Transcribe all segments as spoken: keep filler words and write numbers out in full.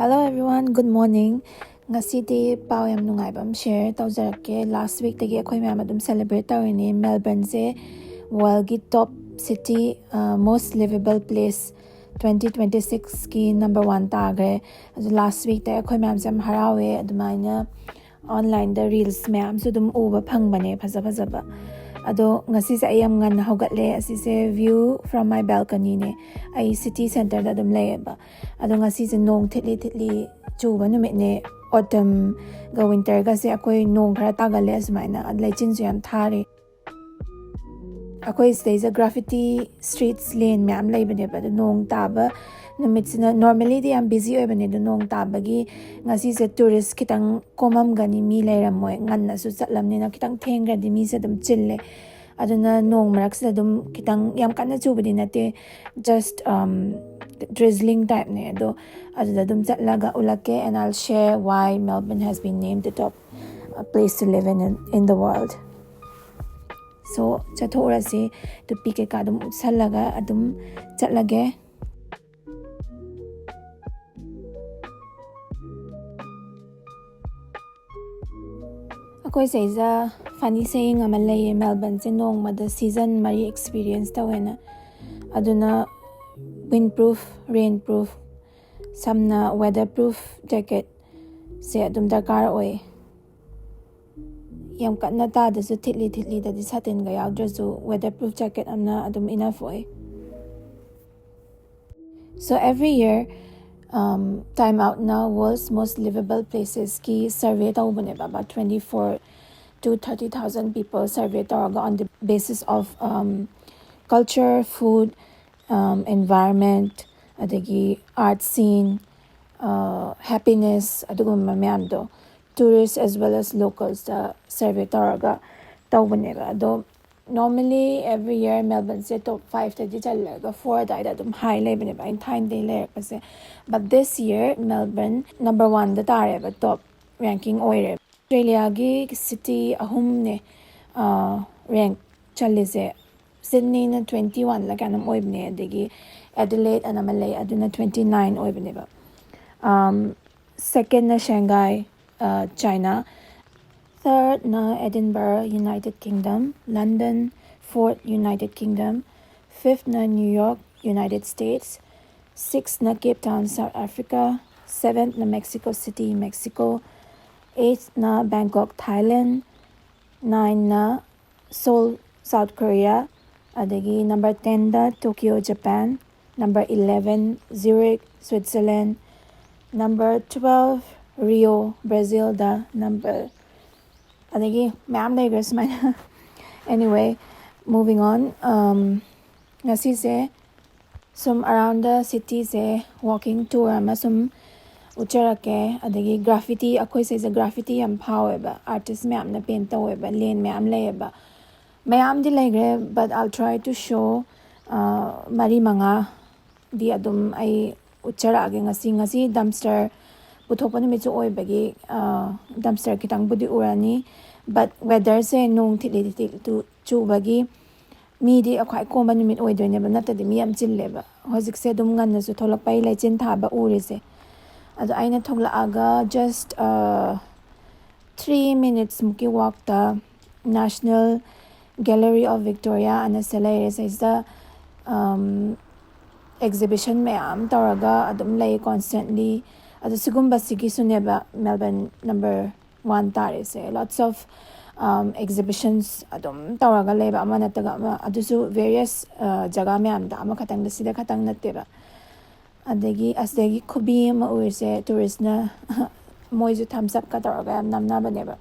Hello everyone, good morning. ꯉꯁꯤꯗꯤ ꯄꯥꯎ ꯌꯥꯝ ꯅꯨꯡꯉꯥꯏꯕ ꯑꯃ share ꯇꯧꯖꯔꯛꯀꯦ. Last weekꯇꯒꯤ ꯑꯩꯈꯣꯏ ꯃꯌꯥꯝ ꯑꯗꯨꯝ celebrate ꯇꯧꯔꯤꯅꯤ. Melbourneꯁꯦ worldꯒꯤ top city, most livable place twenty twenty sixꯀꯤ number one ꯇꯥꯈ꯭ꯔꯦ. ꯑꯗꯨ last weekꯇ ꯑꯩꯈꯣꯏ ꯃꯌꯥꯝꯁꯦ ꯌꯥꯝ ꯍꯔꯥꯎꯋꯦ. ꯑꯗꯨꯃꯥꯏꯅ onlineꯗ reels ꯃꯌꯥꯝꯁꯨ ꯑꯗꯨꯝ ꯎꯕ ꯐꯪꯕꯅꯦ, ꯐꯖ ꯐꯖꯕ. ꯑꯗꯣ ꯉꯁꯤꯁꯦ ꯑꯩ ꯌꯥꯝ ꯉꯟꯅ ꯍꯧꯒꯠꯂꯦ. ꯑꯁꯤꯁꯦ view from my balconyꯅꯦ. ꯑꯩ city centreꯗ ꯑꯗꯨꯝ ꯂꯩꯌꯦꯕ. ꯑꯗꯣ ꯉꯁꯤꯁꯦ ꯅꯣꯡ ꯊꯤꯠꯂꯤ ꯊꯤꯠꯂꯤ ꯆꯨꯕ ꯅꯨꯃꯤꯠꯅꯦ. Autumnꯒ winterꯒꯁꯦ ꯑꯩꯈꯣꯏ ꯅꯣꯡ ꯈꯔ ꯇꯥꯒꯜꯂꯦ ꯑꯁꯨꯃꯥꯏꯅ꯫ ꯂꯩꯆꯤꯟꯁꯨ ꯌꯥꯝ ꯊꯥꯔꯤ. ꯑꯩꯈꯣꯏ ꯁꯤꯗꯩꯁꯤꯗ graffiti streets lane ꯃꯌꯥꯝ ꯂꯩꯕꯅꯦꯕ꯫ ꯑꯗꯣ ꯅꯣꯡ ꯇꯥꯕ ꯅꯨꯃꯤꯠꯁꯤꯅ, normallyꯗꯤ ꯌꯥꯝ busy ꯑꯣꯏꯕꯅꯦ, ꯑꯗꯣ ꯅꯣꯡ ꯇꯥꯕꯒꯤ ꯉꯁꯤꯁꯦ tourist ꯈꯤꯇꯪ ꯀꯣꯝꯃꯝꯒꯅꯤ, ꯃꯤ ꯂꯩꯔꯝꯃꯣꯏ, ꯉꯟꯅꯁꯨ ꯆꯠꯂꯝꯅꯤꯅ ꯈꯤꯇꯪ ꯊꯦꯡꯈ꯭ꯔꯗꯤ ꯃꯤꯁꯦ ꯑꯗꯨꯝ ꯆꯤꯜꯂꯦ꯫ ꯑꯗꯨꯅ ꯅꯣꯡ ꯃꯔꯛꯁꯤꯗ ꯑꯗꯨꯝ ꯈꯤꯇꯪ, ꯌꯥꯝ ꯀꯟꯅ ꯆꯨꯕꯗꯤ ꯅꯠꯇꯦ, just drizzling typeꯅꯦ꯫ ꯑꯗꯣ ꯑꯗꯨꯗ ꯑꯗꯨꯝ ꯆꯠꯂꯒ ꯎꯠꯂꯛꯀꯦ, and I'll share why Melbourne has been named the top place to live in in the world. So ꯆꯠꯊꯣꯛꯎꯔꯁꯤ, ꯇꯨꯄꯤ ꯀꯩꯀꯥ ꯑꯗꯨꯝ ꯎꯞꯁꯜꯂꯒ ꯑꯗꯨꯝ ꯆꯠꯂꯒꯦ꯫ ꯑꯩꯈꯣꯏ ꯁꯤꯗꯩꯁꯤꯗ funny saying ꯑꯃ ꯂꯩꯌꯦ, Melbourneꯁꯦ ꯅꯣꯡꯃꯗ season ꯃꯔꯤ experience ꯇꯧꯋꯦꯅ꯫ ꯑꯗꯨꯅ windproof, rainproof, ꯁꯝꯅ weatherproof jacketꯁꯦ ꯑꯗꯨꯝ ꯗꯔꯀꯥꯔ ꯑꯣꯏ꯫ ꯌꯥꯝ ꯀꯟꯅ ꯇꯥꯗ꯭ꯔꯁꯨ, ꯊꯤꯠꯂꯤ ꯊꯤꯠꯂꯤꯗꯗꯤ ꯁꯥꯇꯤꯟꯒ ꯌꯥꯎꯗ꯭ꯔꯁꯨ weatherproof jacket ꯑꯃꯅ ꯑꯗꯨꯝ enough ꯑꯣꯏ꯫ So every year, um, Time Outꯅ World's Most Livable Placesꯀꯤ survey ꯇꯧꯕꯅꯦꯕ, about twenty four to thirty thousand people survey ꯇꯧꯔꯒ, on the basis of, um, culture, food, um, environment, ꯑꯗꯒꯤ art scene, happiness, ꯑꯗꯨꯒꯨꯝꯕ ꯃꯌꯥꯝꯗꯣ, tourist as well as localsꯇ survey ꯇꯧꯔꯒ ꯇꯧꯕꯅꯦꯕ꯫ ꯑꯗꯣ normally every year Melbourneꯁꯦ top fiveꯇꯗꯤ ꯆꯜꯂꯒ four ꯑꯗꯨꯋꯥꯏꯗ ꯑꯗꯨꯝ high ꯂꯩꯕꯅꯦꯕ, ꯑꯩꯅ ꯊꯥꯏꯅꯗꯒꯤ ꯂꯩꯔꯛꯄꯁꯦ꯫ But this year Melbourne number oneꯗ ꯇꯥꯔꯦꯕ, top ranking ꯑꯣꯏꯔꯦ꯫ Australiaꯒꯤ city ꯑꯍꯨꯝꯅꯦ rank ꯆꯜꯂꯤꯁꯦ꯫ Sydneyꯅ twenty oneꯂ ꯀꯌꯥꯅꯣꯝ ꯑꯣꯏꯕꯅꯦ, ꯑꯗꯒꯤ Adelaide ꯑꯅ ꯑꯃ ꯂꯩ, ꯑꯗꯨꯅ twenty nine ꯑꯣꯏꯕꯅꯦꯕ꯫ Um, second ꯅ Shanghai, uh, China. Third ꯅ Edinburgh, United Kingdom. London, fourth, United Kingdom. Fifth ꯅ New York, United States. Sixth ꯅ Cape Town, South Africa. Seventh ꯅ Mexico City, Mexico. Eighth ꯅ Bangkok, Thailand. Nine ꯅ Seoul, South Korea. ꯑꯗꯒꯤ number ten ꯗ Tokyo, Japan. Number eleven, Zurich, Switzerland. Number twelve, Rio, Brazil ꯗ number, ꯑꯗꯒꯤ ꯃꯌꯥꯝ ꯂꯩꯈ꯭ꯔꯦ ꯁꯨꯃꯥꯏꯅ. Anyway, moving on. Um, ꯉꯁꯤꯁꯦ ꯁꯨꯝ around the city say walking tour ꯑꯃ ꯁꯨꯝ ꯎꯠꯆꯔꯛꯀꯦ. ꯑꯗꯒꯤ graffiti, ꯑꯩꯈꯣꯏ ꯁꯤꯁꯦ graffiti ꯌꯥꯝ ꯐꯥꯎꯋꯦꯕ, artist ꯃꯌꯥꯝꯅ paint ꯇꯧꯋꯦꯕ, ꯂꯦꯟ ꯃꯌꯥꯝ ꯂꯩꯌꯦꯕ. ꯃꯌꯥꯝꯗꯤ ꯂꯩꯈ꯭ꯔꯦ, but I'll try to show, ꯑ, ꯃꯔꯤ ꯃꯉꯥꯗꯤ ꯑꯗꯨꯝ ꯑꯩ ꯎꯠꯆꯔꯛꯑꯒꯦ ꯉꯁꯤ. ꯉꯁꯤ dumpster ꯄꯨꯊꯣꯛꯄ ꯅꯨꯃꯤꯠꯁꯨ ꯑꯣꯏꯕꯒꯤ, ꯑ, dumpster ꯈꯤꯇꯪꯕꯨꯗꯤ ꯎꯔꯅꯤ, but weather ꯁꯦ ꯅꯣꯡ ꯊꯤꯠꯂꯤ ꯊꯤꯠꯂꯤ ꯇꯨ-, ꯆꯨꯕꯒꯤ ꯃꯤꯗꯤ ꯈ꯭ꯋꯥꯏ ꯀꯣꯝꯕ ꯅꯨꯃꯤꯠ ꯑꯣꯏꯗꯣꯏꯅꯦꯕ, ꯅꯠꯇ꯭ꯔꯗꯤ ꯃꯤ ꯌꯥꯝ ꯆꯤꯜꯂꯦꯕ꯫ ꯍꯧꯖꯤꯛꯁꯦ ꯑꯗꯨꯝ ꯉꯟꯅꯁꯨ ꯊꯣꯛꯂꯛꯄꯩ ꯂꯩꯆꯤꯟ ꯊꯥꯕ ꯎꯔꯤꯁꯦ꯫ ꯑꯗꯣ ꯑꯩꯅ ꯊꯣꯛꯂꯛꯑꯒ just, ꯑ, three minutes ꯃꯨꯛꯀꯤ walk ꯇ National Gallery of Victoria ꯑꯅ ꯁꯦ ꯂꯩꯔꯦ꯫ ꯁꯤꯗꯩꯁꯤꯗ, ꯑꯝ, exhibition ꯃꯌꯥꯝ ꯇꯧꯔꯒ ꯑꯗꯨꯝ ꯂꯩ constantly꯫ ꯑꯗꯣ ꯁꯤꯒꯨꯝꯕꯁꯤꯒꯤꯁꯨꯅꯦꯕ Melbourne number one ꯇꯥꯔꯤꯁꯦ꯫ Lots of, um, exhibitions ꯑꯗꯨꯝ ꯇꯧꯔꯒ ꯂꯩꯕ, ꯑꯃ ꯅꯠꯇ꯭ꯔꯒ ꯑꯃ, ꯑꯗꯨꯁꯨ various, ꯑ, ꯖꯒꯥ ꯃꯌꯥꯝꯗ, ꯑꯃꯈꯛꯇꯪꯗ, ꯁꯤꯗ ꯈꯛꯇꯪ ꯅꯠꯇꯦꯕ꯫ ꯑꯗꯒꯤ ꯑꯁꯤꯗꯒꯤ ꯈꯨꯕꯤ ꯑꯃ ꯎꯔꯤꯁꯦ, tourist ꯅ ꯃꯣꯏꯁꯨ thumbs up ꯀ ꯇꯧꯔꯒ ꯌꯥꯝ ꯅꯝꯅꯕꯅꯦꯕ꯫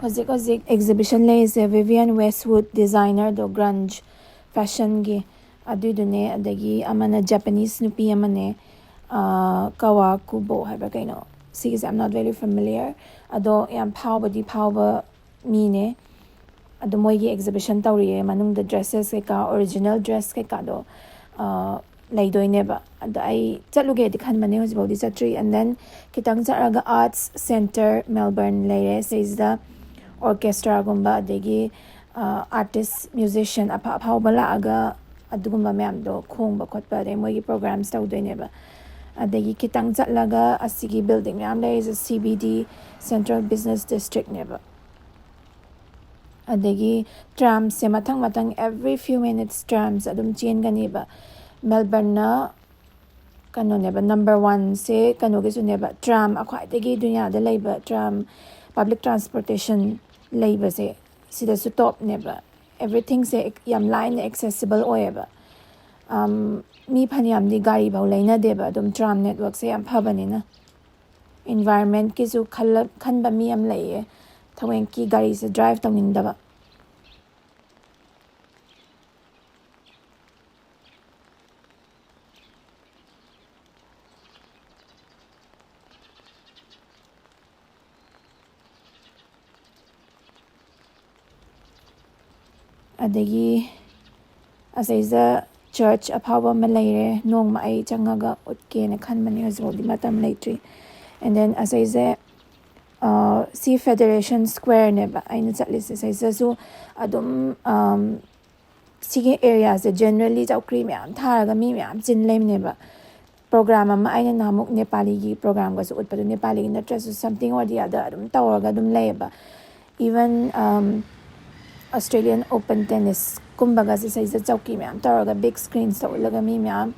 ꯍꯧꯖꯤꯛ ꯍꯧꯖꯤꯛ exhibition ꯂꯩꯔꯤꯁꯦ Vivienne Westwood, designer ꯗꯣ, grunge fashion ꯒꯤ, ꯑꯗꯨꯏꯗꯨꯅꯦ꯫ ꯑꯗꯒꯤ ꯑꯃꯅ Japanese ꯅꯨꯄꯤ ꯑꯃꯅꯦ, ꯑꯥ, Kawakubo ꯍꯥꯏꯕ꯭ꯔꯥ ꯀꯩꯅꯣ, ꯁꯤꯒꯤꯁꯦ I'm not very familiar꯫ ꯑꯗꯣ ꯌꯥꯝ ꯐꯥꯎꯕꯗꯤ ꯐꯥꯎꯕ ꯃꯤꯅꯦ꯫ ꯑꯗꯣ ꯃꯣꯏꯒꯤ exhibition ꯇꯧꯔꯤꯌꯦ ꯃꯅꯨꯡꯗ, dresses ꯀꯩꯀꯥ, original dress ꯀꯩꯀꯥꯗꯣ, ꯑꯥ, ꯂꯩꯗꯣꯏꯅꯦꯕ꯫ ꯑꯗꯣ ꯑꯩ ꯆꯠꯂꯨꯒꯦꯗꯤ ꯈꯟꯕꯅꯦ, ꯍꯧꯖꯤꯛꯐꯥꯎꯗꯤ ꯆꯠꯇ꯭ꯔꯤ꯫ And then ꯈꯤꯇꯪ ꯆꯠꯂꯒ Arts Centre Melbourne ꯂꯩꯔꯦ꯫ ꯁꯤꯁꯤꯗ orchestra ꯒꯨꯝꯕ, ꯑꯗꯒꯤ, ꯑꯥ, artist, musician ꯑꯐ ꯑꯐꯥꯎꯕ ꯂꯥꯛꯑꯒ ꯑꯗꯨꯒꯨꯝꯕ ꯃꯌꯥꯝꯗꯣ ꯈꯣꯡꯕ ꯈꯣꯠꯄ, ꯑꯗꯩ ꯃꯣꯏꯒꯤ programs ꯇꯧꯗꯣꯏꯅꯦꯕ꯫ ꯑꯗꯒꯤ ꯈꯤꯇꯪ ꯆꯠꯂꯒ ꯑꯁꯤꯒꯤ building ꯃꯌꯥꯝ ꯂꯩꯔꯤꯁꯦ C B D, Central Business District ꯅꯦꯕ꯫ ꯑꯗꯒꯤ tram ꯁꯦ ꯃꯊꯪ ꯃꯊꯪ every few minutes tram ꯁꯦ ꯑꯗꯨꯝ ꯆꯦꯟꯒꯅꯦꯕ꯫ Melbourne ꯅ ꯀꯩꯅꯣꯅꯦꯕ, number one ꯁꯦ ꯀꯩꯅꯣꯒꯤꯁꯨꯅꯦꯕ, tram, ꯈ꯭ꯋꯥꯏꯗꯒꯤ ꯗꯨꯅꯤꯌꯥꯗ ꯂꯩꯕ tram, public transportation ꯂꯩꯕꯁꯦ, ꯁꯤꯗꯁꯨ top ꯅꯦꯕ꯫ Everything ꯁꯦ ꯌꯥꯝ ꯂꯥꯏꯅ accessible ꯑꯣꯏꯌꯦꯕ꯫ ꯑꯝ, ꯃꯤ ꯐꯅꯌꯥꯝꯗꯤ ꯒꯥꯔꯤ ꯐꯥꯎ ꯂꯩꯅꯗꯦꯕ, ꯑꯗꯨꯝ tram network ꯁꯦ ꯌꯥꯝ ꯐꯕꯅꯤꯅ꯫ Environment ꯀꯤꯁꯨ ꯈꯜꯂ-, ꯈꯟꯕ ꯃꯤ ꯌꯥꯝ ꯂꯩꯌꯦ, ꯊꯑꯣꯏꯀꯤ ꯒꯥꯔꯤꯁꯦ drive ꯇꯧꯅꯤꯡꯗꯕ꯫ ꯑꯗꯒꯤ ꯑꯁꯩꯁꯤꯗ church ꯑꯐꯥꯎꯕ ꯑꯃ ꯂꯩꯔꯦ, ꯅꯣꯡꯃ ꯑꯩ ꯆꯪꯉꯒ ꯎꯠꯀꯦꯅ ꯈꯟꯕꯅꯦ, ꯍꯧꯖꯤꯛꯐꯥꯎꯗꯤ ꯃꯇꯝ ꯂꯩꯇ꯭ꯔꯤ꯫ And then ꯑꯁꯩꯁꯦ, ꯑ, ꯁꯤ Federation Square ꯅꯦꯕ ꯑꯩꯅ ꯆꯠꯂꯤꯁꯦ꯫ ꯁꯤꯗꯁꯨ ꯑꯗꯨꯝ, ꯑꯝ, ꯁꯤꯒꯤ area ꯁꯦ generally ꯆꯧꯀ꯭ꯔꯤ ꯃꯌꯥꯝ ꯊꯥꯔꯒ ꯃꯤ ꯃꯌꯥꯝ ꯆꯤꯟ ꯂꯩꯕꯅꯦꯕ꯫ Program ꯑꯃ ꯑꯩꯅ ꯅꯍꯥꯟꯃꯨꯛ ꯅꯦꯄꯥꯂꯤꯒꯤ program ꯒꯁꯨ ꯎꯠꯄꯗꯣ, ꯅꯦꯄꯥꯂꯤꯒꯤ ꯅꯠꯇ꯭ꯔꯁꯨ something or the other ꯑꯗꯨꯝ ꯇꯧꯔꯒ ꯑꯗꯨꯝ ꯂꯩꯌꯦꯕ꯫ Even, um, Australian Open tennis ꯀꯨꯝꯕꯒꯁꯦ ꯁꯤꯗꯩꯁꯤꯗ ꯆꯧꯀꯤ ꯃꯌꯥꯝ ꯇꯧꯔꯒ big screen ꯁꯇ ꯎꯠꯂꯒ ꯃꯤ ꯃꯌꯥꯝ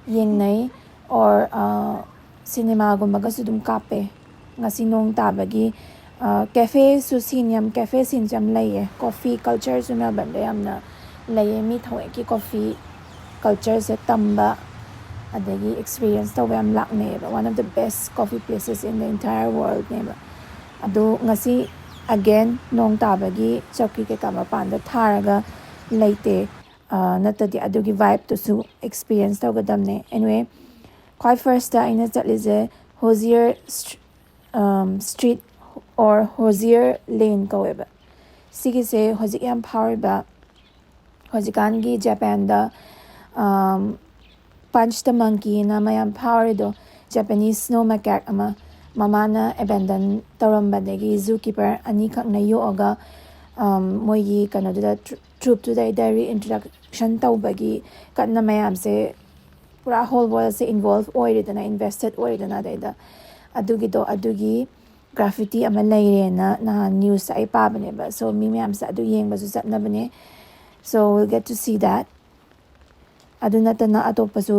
ꯌꯦꯡꯅꯩ꯫ Or, uh, cinema ꯒꯨꯝꯕꯒꯁꯨ ꯑꯗꯨꯝ ꯀꯥꯞꯄꯦ꯫ ꯉꯁꯤ ꯅꯣꯡ ꯇꯥꯕꯒꯤ, ꯑ, cafe ꯁꯨ scene ꯌꯥꯝ, cafe scene ꯁꯨ ꯌꯥꯝ ꯂꯩꯌꯦ꯫ Coffee culture ꯁꯨ Melbourne ꯗ ꯌꯥꯝꯅ ꯂꯩꯌꯦ꯫ ꯃꯤ ꯊꯑꯣꯏꯀꯤ coffee culture ꯁꯦ ꯇꯝꯕ ꯑꯗꯒꯤ experience ꯇꯧꯕ ꯌꯥꯝ ꯂꯥꯛꯅꯩꯌꯦꯕ꯫ One of the best coffee places in the entire world ꯅꯦꯕ꯫ ꯑꯗꯣ ꯉꯁꯤ again ꯅꯣꯡ ꯇꯥꯕꯒꯤ ꯆꯧꯀꯤ ꯀꯩꯀꯥ ꯃꯄꯥꯟꯗ ꯊꯥꯔꯒ ꯂꯩꯇꯦ꯫ ꯑ, ꯅꯠꯇ꯭ꯔꯗꯤ ꯑꯗꯨꯒꯤ vibe ꯇꯨꯁꯨ experience ꯇꯧꯒꯗꯕꯅꯦ꯫ Anyway, ꯈ꯭ꯋꯥꯏ first ꯇ ꯑꯩꯅ ꯆꯠꯂꯤꯁꯦ Hozier Str-, um, Street or Hozier Lane ꯀꯧꯋꯦꯕ꯫ ꯁꯤꯒꯤꯁꯦ ꯍꯧꯖꯤꯛ ꯌꯥꯝ ꯐꯥꯎꯔꯤꯕ, ꯍꯧꯖꯤꯛꯀꯥꯟꯒꯤ Japan the, um, Punch the Monkey ꯅ ꯃꯌꯥꯝ ꯐꯥꯎꯔꯤꯗꯣ, Japanese snow macaque ꯑꯃ, ꯃꯃꯥꯅ abandon ꯇꯧꯔꯝꯕꯗꯒꯤ zookeeper ꯑꯅꯤꯈꯛꯅ ꯌꯣꯛꯑꯒ, um, ꯃꯣꯏꯒꯤ ꯀꯩꯅꯣꯗꯨꯗ tr-, ꯇ꯭ꯔꯨꯞꯇꯨꯗꯩꯗ ꯔꯤꯏꯟꯇ꯭ꯔꯗꯛꯁꯟ ꯇꯧꯕꯒꯤ ꯀꯟꯅ ꯃꯌꯥꯝꯁꯦ ꯄꯨꯔꯥ ꯍꯣꯜ ꯋꯥꯔꯜꯁꯦ ꯏꯟꯚꯣꯜꯚ ꯑꯣꯏꯔꯦꯗꯅ, ꯏꯟꯚꯦꯁꯇꯦꯠ ꯑꯣꯏꯔꯦꯗꯅ꯫ ꯑꯗꯩꯗ ꯑꯗꯨꯒꯤꯗꯣ, ꯑꯗꯨꯒꯤ ꯒ꯭ꯔꯥꯐꯤꯇꯤ ꯑꯃ ꯂꯩꯔꯦꯅ ꯅꯍꯥꯟ ꯅ꯭ꯌꯨꯁꯇ ꯑꯩ ꯄꯥꯕꯅꯦꯕ꯫ ꯁꯣ ꯃꯤ ꯃꯌꯥꯝꯁꯦ ꯑꯗꯨ ꯌꯦꯡꯕꯁꯨ ꯆꯠꯅꯕꯅꯦ꯫ So we'll get to see that. ꯑꯗꯨ ꯅꯠꯇꯅ ꯑꯇꯣꯞꯄꯁꯨ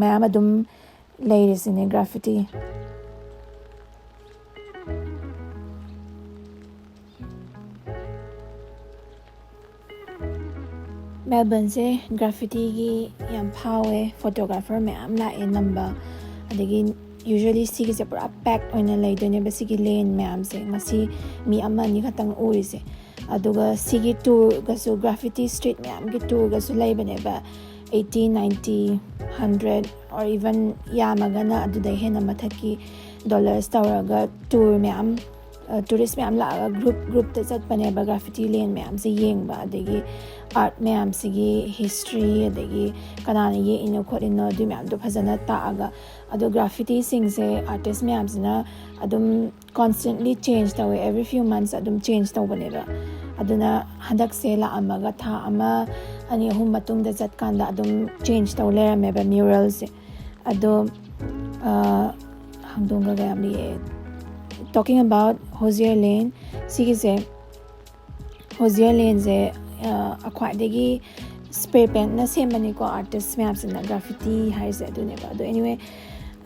ꯃꯌꯥꯝ ꯑꯗꯨꯝ ꯂꯩꯔꯤꯁꯤꯅꯦ ꯒ꯭ꯔꯥꯐꯤꯇꯤ꯫ ꯃꯦꯜꯕꯟꯁꯦ ꯒ꯭ꯔꯥꯐꯤꯇꯤꯒꯤ ꯌꯥꯝ ꯐꯥꯎꯋꯦ, ꯐꯣꯇꯣꯒ꯭ꯔꯥꯐꯔ ꯃꯌꯥꯝ ꯂꯥꯛꯑꯦ ꯅꯝꯕ꯫ ꯑꯗꯒꯤ usually ꯁꯤꯒꯤꯁꯦ ꯄꯨꯔꯥ ꯄꯦꯛ ꯑꯣꯏꯅ ꯂꯩꯗꯣꯏꯅꯦꯕ, ꯁꯤꯒꯤ ꯂꯦꯟ ꯃꯌꯥꯝꯁꯦ꯫ ꯉꯁꯤ ꯃꯤ ꯑꯃ ꯑꯅꯤ ꯈꯛꯇꯪ ꯎꯔꯤꯁꯦ꯫ ꯑꯗꯨꯒ ꯁꯤꯒꯤ ꯇꯨꯔꯒꯁꯨ, ꯒ꯭ꯔꯥꯐꯤꯇꯤ ꯁ꯭ꯇ꯭ꯔꯤꯠ ꯃꯌꯥꯝꯒꯤ ꯇꯨꯔꯒꯁꯨ ꯂꯩꯕꯅꯦꯕ꯫ Eighty, ninety, hundred, or even ꯌꯥꯝꯃꯒꯅ ꯑꯗꯨꯗꯩ ꯍꯦꯟꯅ ꯃꯊꯛꯀꯤ ꯗꯣꯂꯔꯁ ꯇꯧꯔꯒ ꯇꯨꯔ ꯃꯌꯥꯝ, ꯇꯨꯔꯤꯁ ꯃꯌꯥꯝ ꯂꯥꯛꯑꯒ ꯒ꯭ꯔꯨꯞ ꯒ꯭ꯔꯨꯞꯇ ꯆꯠꯄꯅꯦꯕ, ꯒ꯭ꯔꯥꯐꯤꯇꯤ ꯂꯦꯟ ꯃꯌꯥꯝꯁꯦ ꯌꯦꯡꯕ꯫ ꯑꯗꯒꯤ ꯑꯥꯔꯠ ꯃꯌꯥꯝꯁꯤꯒꯤ ꯍꯤꯁꯇ꯭ꯔꯤ, ꯑꯗꯒꯤ ꯀꯅꯥꯅ ꯌꯦꯛꯏꯅꯣ ꯈꯣꯠꯂꯤꯅꯣ, ꯑꯗꯨ ꯃꯌꯥꯝꯗꯣ ꯐꯖꯅ ꯇꯥꯛꯑꯒ꯫ ꯑꯗꯣ ꯒ꯭ꯔꯥꯐꯤꯇꯤꯁꯤꯡꯁꯦ ꯑꯥꯔꯇꯤꯁ ꯃꯌꯥꯝꯁꯤꯅ ꯑꯗꯨꯝ constantly change ꯇꯧꯋꯦ, every few months ꯑꯗꯨꯝ change ꯇꯧꯕꯅꯦꯕ꯫ ꯑꯗꯨꯅ ꯍꯟꯗꯛꯁꯦ ꯂꯥꯛꯑꯝꯃꯒ ꯊꯥ ꯑꯃ, ꯑꯅꯤ, ꯑꯍꯨꯝ ꯃꯇꯨꯡꯗ ꯆꯠꯀꯥꯟꯗ ꯑꯗꯨꯝ change ꯇꯧ ꯂꯩꯔꯝꯃꯦꯕ ꯃ꯭ꯌꯨꯔꯦꯜꯁꯦ꯫ ꯑꯗꯣ, ꯑ, ꯍꯥꯡꯗꯣꯡꯒ ꯀꯌꯥꯝ ꯂꯤꯛꯑꯦ꯫ Talking about Hozier Lane, ꯁꯤꯒꯤꯁꯦ, ꯍꯣꯖꯤꯌꯔ ꯂꯦꯟꯁꯦ, ꯑ, ꯈ꯭ꯋꯥꯏꯗꯒꯤ ꯁ꯭ꯄ꯭ꯔꯦ ꯄꯦꯟꯠꯅ ꯁꯦꯝꯕꯅꯤꯀꯣ ꯑꯥꯔꯇꯤꯁ ꯃꯌꯥꯝꯁꯤꯅ, ꯒ꯭ꯔꯥꯐꯤꯇꯤ ꯍꯥꯏꯔꯤꯁꯦ ꯑꯗꯨꯅꯦꯕ꯫ ꯑꯗꯣ anyway,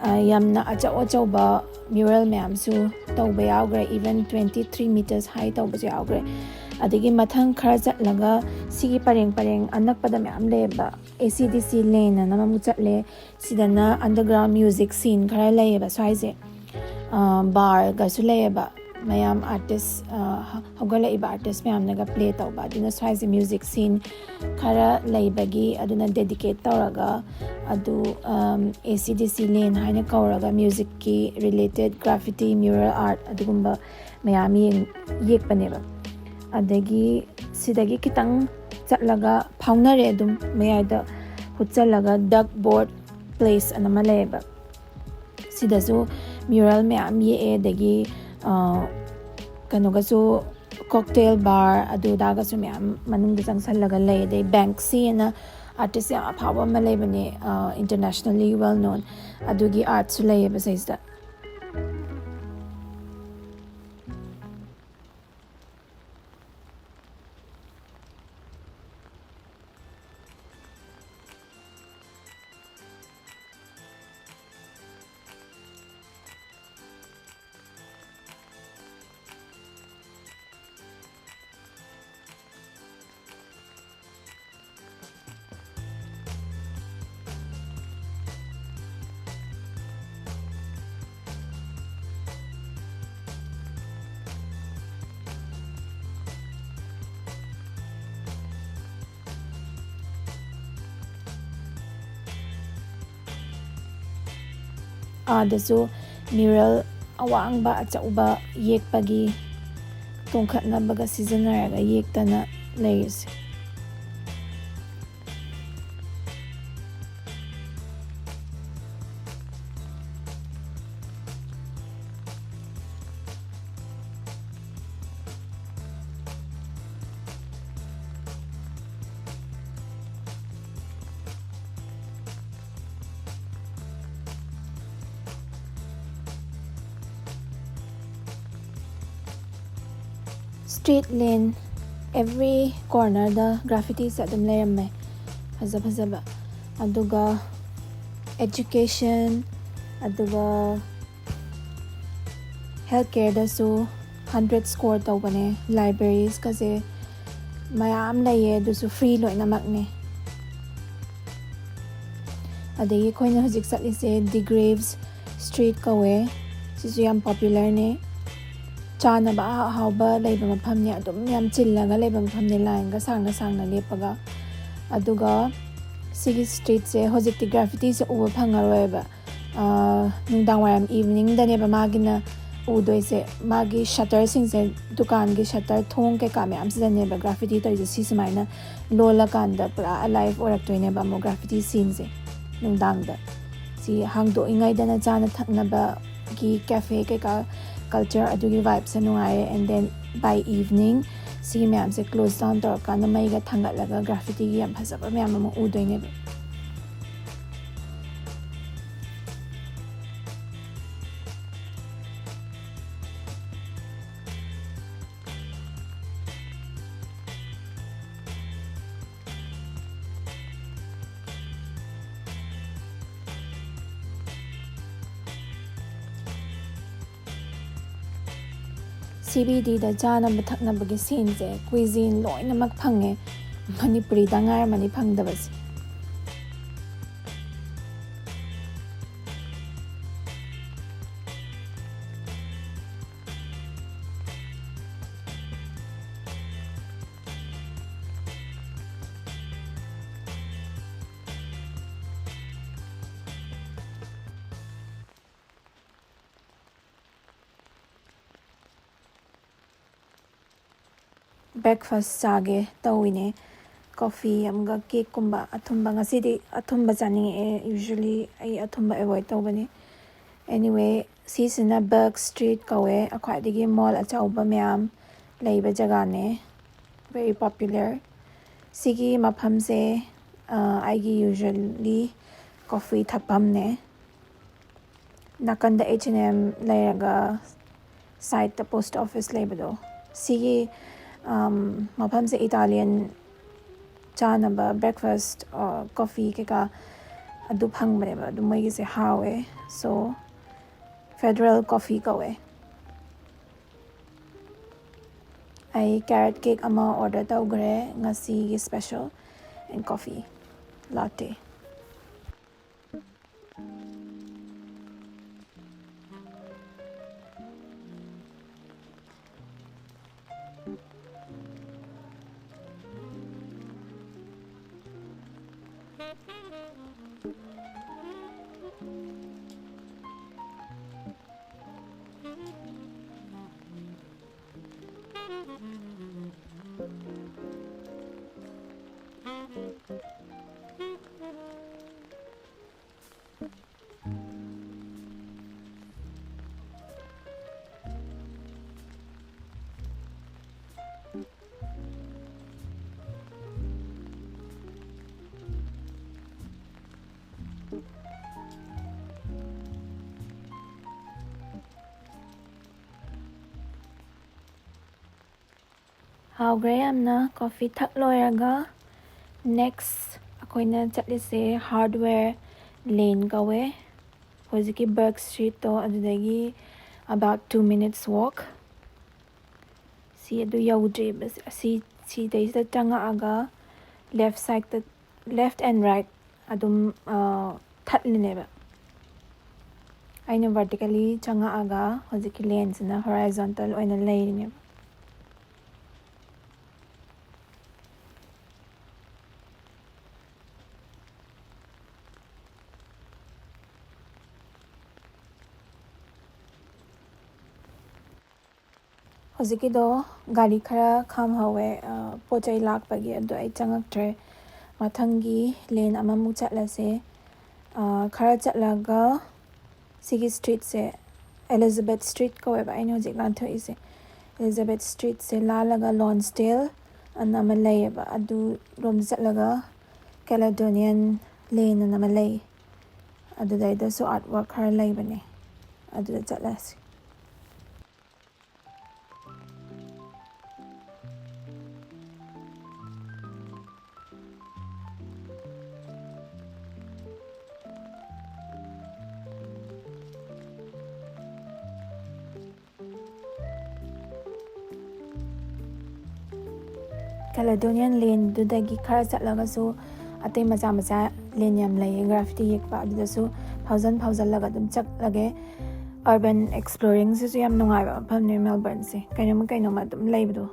ꯑ, ꯌꯥꯝꯅ ꯑꯆꯧ ꯑꯆꯧꯕ ꯃ꯭ꯌꯨꯔꯦꯜ ꯃꯌꯥꯝꯁꯨ ꯇꯧꯕ ꯌꯥꯎꯈ꯭ꯔꯦ, even twenty three meters high ꯇꯧꯕꯁꯨ ꯌꯥꯎꯈ꯭ꯔꯦ꯫ ꯑꯗꯒꯤ ꯃꯊꯪ ꯈꯔ ꯆꯠꯂꯒ ꯁꯤꯒꯤ ꯄꯔꯦꯡ ꯄꯔꯦꯡ ꯑꯅꯛꯄꯗ ꯃꯌꯥꯝ ꯂꯩꯌꯦꯕ, A C D C lane ꯑꯅ ꯑꯃꯃꯨꯛ ꯆꯠꯂꯦ꯫ ꯁꯤꯗꯅ underground music scene ꯈꯔ ꯂꯩꯌꯦꯕ ꯁ꯭ꯋꯥꯏꯁꯦ꯫ ꯑ, ꯕꯥꯔꯒꯁꯨ ꯂꯩꯌꯦꯕ, ꯃꯌꯥꯝ ꯑꯥꯔꯇꯤꯁ, ꯑ, ꯍ-, ꯍꯧꯒꯠꯂꯛꯏꯕ ꯑꯥꯔꯇꯤꯁ ꯃꯌꯥꯝꯅꯒ ꯄ꯭ꯂꯦ ꯇꯧꯕ꯫ ꯑꯗꯨꯅ ꯁ꯭ꯋꯥꯏꯁꯦ ꯃ꯭ꯌꯨꯖꯤꯛ ꯁꯤꯟ ꯈꯔ ꯂꯩꯕꯒꯤ, ꯑꯗꯨꯅ ꯗꯦꯗꯤꯀꯦꯠ ꯇꯧꯔꯒ ꯑꯗꯨ, ꯑꯝ, A C D C lane ꯍꯥꯏꯅ ꯀꯧꯔꯒ ꯃ꯭ꯌꯨꯖꯤꯛꯀꯤ ꯔꯤꯂꯦꯇꯦꯠ ꯒ꯭ꯔꯥꯐꯤꯇꯤ, ꯃ꯭ꯌꯨꯔꯦꯜ ꯑꯥꯔꯠ ꯑꯗꯨꯒꯨꯝꯕ ꯃꯌꯥꯝ ꯌꯦꯡ-, ꯌꯦꯛꯄꯅꯦꯕ꯫ ꯑꯗꯒꯤ ꯁꯤꯗꯒꯤ ꯈꯤꯇꯪ ꯆꯠꯂꯒ ꯐꯥꯎꯅꯔꯦ ꯑꯗꯨꯝ ꯃꯌꯥꯏꯗ ꯍꯨꯠꯆꯜꯂꯒ ꯗꯛ ꯕꯣꯔꯗ ꯄ꯭ꯂꯦꯁ ꯑꯅ ꯑꯃ ꯂꯩꯌꯦꯕ꯫ ꯁꯤꯗꯁꯨ ꯃ꯭ꯌꯨꯔꯦꯜ ꯃꯌꯥꯝ ꯌꯦꯛꯑꯦ, ꯑꯗꯒꯤ, ꯑ, ꯀꯩꯅꯣꯒꯁꯨ, ꯀꯣꯛꯇꯦꯜ ꯕꯥꯔ ꯑꯗꯨꯗꯥꯒꯁꯨ ꯃꯌꯥꯝ ꯃꯅꯨꯡꯗ ꯆꯪꯁꯜꯂꯒ ꯂꯩ꯫ ꯑꯗꯩ ꯕꯦꯡꯛꯁꯤ ꯑꯅ ꯑꯥꯔꯇꯤꯁ ꯌꯥꯝ ꯑꯐꯥꯎꯕ ꯑꯃ ꯂꯩꯕꯅꯦ, ꯏꯟꯇꯔꯅꯦꯁꯅꯦꯜꯂꯤ ꯋꯦꯜ ꯅꯣꯟ, ꯑꯗꯨꯒꯤ ꯑꯥꯔꯠꯁꯨ ꯂꯩꯌꯦꯕ ꯁꯤꯁꯤꯗ꯫ ꯑꯥꯗꯁꯨ ꯃ꯭ꯌꯨꯔꯦꯜ ꯑꯋꯥꯡꯕ ꯑꯆꯧꯕ ꯌꯦꯛꯄꯒꯤ ꯇꯣꯡꯈꯠꯅꯕꯒ ꯁꯤꯖꯤꯟꯅꯔꯒ ꯌꯦꯛꯇꯅ ꯂꯩꯔꯤꯁꯦ꯫ Street lamp, every cornerꯗ graffitiꯁꯦ ꯑꯗꯨꯝ ꯂꯩꯔꯝꯃꯦ, ꯐꯖ ꯐꯖꯕ꯫ ꯑꯗꯨꯒ education, ꯑꯗꯨꯒ health careꯗꯁꯨ hundred score ꯇꯧꯕꯅꯦ꯫ Librariesꯀꯁꯦ ꯃꯌꯥꯝ ꯂꯩꯌꯦ, ꯑꯗꯨꯁꯨ free ꯂꯣꯏꯅꯃꯛꯅꯦ꯫ ꯑꯗꯒꯤ ꯑꯩꯈꯣꯏꯅ ꯍꯧꯖꯤꯛ ꯆꯠꯂꯤꯁꯦ De Graves Street ꯀꯧꯋꯦ꯫ ꯁꯤꯁꯨ ꯌꯥꯝ popularꯅꯦ꯫ ꯆꯥꯅꯕ ꯑꯍꯥꯎ ꯑꯍꯥꯎꯕ ꯂꯩꯕ ꯃꯐꯝꯅꯦ, ꯑꯗꯨꯝ ꯌꯥꯝ ꯆꯤꯜꯂꯒ ꯂꯩꯕ ꯃꯐꯝꯅꯦ, lineꯒ ꯁꯥꯡꯅ ꯁꯥꯡꯅ ꯂꯦꯞꯄꯒ꯫ ꯑꯗꯨꯒ ꯁꯤꯒꯤ streetꯁꯦ ꯍꯧꯖꯤꯛꯇꯤ graffitiꯁꯦ ꯎꯕ ꯐꯪꯉꯔꯣꯏꯕ꯫ ꯑꯥ, ꯅꯨꯡꯗꯥꯡ ꯋꯥꯏꯔꯝ eveningꯗꯅꯦꯕ ꯃꯥꯒꯤꯅ ꯎꯗꯣꯏꯁꯦ꯫ ꯃꯥꯒꯤ shutterꯁꯤꯡꯁꯦ, ꯗꯨꯀꯥꯟꯒꯤ shutter, ꯊꯣꯡ ꯀꯩꯀꯥ ꯃꯌꯥꯝꯁꯤꯗꯅꯦꯕ graffiti ꯇꯧꯔꯤꯁꯦ꯫ ꯁꯤ ꯁꯨꯃꯥꯏꯅ ꯂꯣꯜꯂꯀꯥꯟꯗ ꯄꯨꯔꯥ alive ꯑꯣꯏꯔꯛꯇꯣꯏꯅꯦꯕ ꯑꯃꯨꯛ graffiti sceneꯁꯦ ꯅꯨꯡꯗꯥꯡꯗ꯫ ꯁꯤ ꯍꯥꯡꯗꯣꯛꯏꯉꯩꯗꯅ ꯆꯥꯅ ꯊꯛꯅꯕꯒꯤ cafe ꯀꯩꯀꯥ culture ꯑꯗꯨꯒꯤ vibeꯁꯦ ꯅꯨꯡꯉꯥꯏꯔꯦ꯫ And then by evening ꯁꯤꯒꯤ ꯃꯌꯥꯝꯁꯦ close down ꯇꯧꯔꯀꯥꯟꯗ ꯃꯩꯒ ꯊꯥꯡꯒꯠꯂꯒ graffitiꯒꯤ ꯌꯥꯝ ꯐꯖꯕ ꯃꯌꯥꯝ ꯑꯃ ꯎꯗꯣꯏꯅꯦꯕ꯫ CBDꯗ ꯆꯥꯅꯕ ꯊꯛꯅꯕꯒꯤ sceneꯁꯦ, cuisine ꯂꯣꯏꯅꯃꯛ ꯐꯪꯉꯦ꯫ ꯃꯅꯤꯄꯨꯔꯤꯗ ꯉꯥꯏꯔꯝꯃꯅꯤ ꯐꯪꯗꯕꯁꯦ꯫ Breakfast ꯆꯥꯒꯦ ꯇꯧꯋꯤꯅꯦ꯫ Coffee ꯑꯃꯒ cakeꯀꯨꯝꯕ, ꯑꯊꯨꯝꯕ꯫ ꯉꯁꯤꯗꯤ ꯑꯊꯨꯝꯕ ꯆꯥꯅꯤꯡꯉꯛꯑꯦ꯫ Usually ꯑꯩ ꯑꯊꯨꯝꯕ avoid ꯇꯧꯕꯅꯦ꯫ Anyway, ꯁꯤꯁꯤꯅ Burke Street ꯀꯧꯋꯦ꯫ ꯈ꯭ꯋꯥꯏꯗꯒꯤ mall ꯑꯆꯧꯕ ꯃꯌꯥꯝ ꯂꯩꯕ ꯖꯒꯥꯅꯦ꯫ Very popular꯫ ꯁꯤꯒꯤ ꯃꯐꯝꯁꯦ, ꯑ, ꯑꯩꯒꯤ usually coffee ꯊꯛꯐꯝꯅꯦ꯫ ꯅꯥꯀꯟꯗ H and M ꯂꯩꯔꯒ sideꯇ post office ꯂꯩꯕꯗꯣ, ꯁꯤꯒꯤ, ꯑꯝ, ꯃꯐꯝꯁꯦ Italian ꯆꯥꯅꯕ breakfast, ꯑ, coffee ꯀꯩꯀꯥ ꯑꯗꯨ ꯐꯪꯕꯅꯦꯕ꯫ ꯑꯗꯨ ꯃꯣꯏꯒꯤꯁꯦ ꯍꯥꯎꯋꯦ꯫ So, Federal Coffee ꯀꯧꯋꯦ꯫ ꯑꯩ carrot cake ꯑꯃ order ꯇꯧꯈ꯭ꯔꯦ, ꯉꯁꯤꯒꯤ special, and coffee latte꯫ ꯍꯥꯎꯈ꯭ꯔꯦ ꯌꯥꯝꯅ꯫ ꯀꯣꯐꯤ ꯊꯛ ꯂꯣꯏꯔꯒ next ꯑꯩꯈꯣꯏꯅ ꯆꯠꯂꯤꯁꯦ hardware lane ꯀꯧꯋꯦ꯫ ꯍꯧꯖꯤꯛꯀꯤ Burke Streetꯇꯣ ꯑꯗꯨꯗꯒꯤ about two minutes walk꯫ ꯁꯤ ꯑꯗꯨ ꯌꯧꯗ꯭ꯔꯤꯕ꯫ ꯑꯁꯤ, ꯁꯤꯗꯩꯁꯤꯗ ꯆꯪꯉꯛꯑꯒ left sideꯇ, left and right ꯑꯗꯨꯝ, ꯑ, ꯊꯠꯂꯤꯅꯦꯕ꯫ ꯑꯩꯅ vertically ꯆꯪꯉꯛꯑꯒ ꯍꯧꯖꯤꯛꯀꯤ laneꯁꯤꯅ horizontal ꯑꯣꯏꯅ ꯂꯩꯔꯤꯅꯦꯕ꯫ ꯍꯧꯖꯤꯛꯀꯤꯗꯣ ꯒꯥꯔꯤ ꯈꯔ ꯈꯥꯝꯍꯧꯋꯦ, ꯑ, ꯄꯣꯠ ꯆꯩ ꯂꯥꯛꯄꯒꯤ, ꯑꯗꯣ ꯑꯩ ꯆꯪꯉꯛꯇ꯭ꯔꯦ꯫ ꯃꯊꯪꯒꯤ lane ꯑꯃꯃꯨꯛ ꯆꯠꯂꯁꯦ꯫ ꯑ, ꯈꯔ ꯆꯠꯂꯒ ꯁꯤꯒꯤ streetꯁꯦ Elizabeth Street ꯀꯧꯋꯦꯕ, ꯑꯩꯅ ꯍꯧꯖꯤꯛ ꯂꯥꯟꯊꯣꯛꯏꯁꯦ꯫ Elizabeth Streetꯁꯦ ꯂꯥꯜꯂꯒ Lonsdale ꯑꯅ ꯑꯃ ꯂꯩꯌꯦꯕ, ꯑꯗꯨ ꯔꯣꯝꯗ ꯆꯠꯂꯒ Caledonian Lane ꯑꯅ ꯑꯃ ꯂꯩ꯫ ꯑꯗꯨꯗꯩꯗꯁꯨ artwork ꯈꯔ ꯂꯩꯕꯅꯦ, ꯑꯗꯨꯗ ꯆꯠꯂꯁꯤ꯫ Caledonian Laneꯗꯨꯗꯒꯤ ꯈꯔ ꯆꯠꯂꯒꯁꯨ ꯑꯇꯩ ꯃꯆꯥ ꯃꯆꯥ lane ꯌꯥꯝ ꯂꯩꯌꯦ, graffiti ꯌꯦꯛꯄ, ꯑꯗꯨꯗꯁꯨ ꯐꯥꯎꯖꯟ ꯐꯥꯎꯖꯜꯂꯒ ꯑꯗꯨꯝ ꯆꯠꯂꯒꯦ꯫ Urban exploringꯁꯤꯁꯨ ꯌꯥꯝ ꯅꯨꯡꯉꯥꯏꯕ ꯃꯐꯝꯅꯦ Melbourneꯁꯦ, ꯀꯩꯅꯣꯝꯃ ꯀꯩꯅꯣꯝꯃ ꯑꯗꯨꯝ ꯂꯩꯕꯗꯣ꯫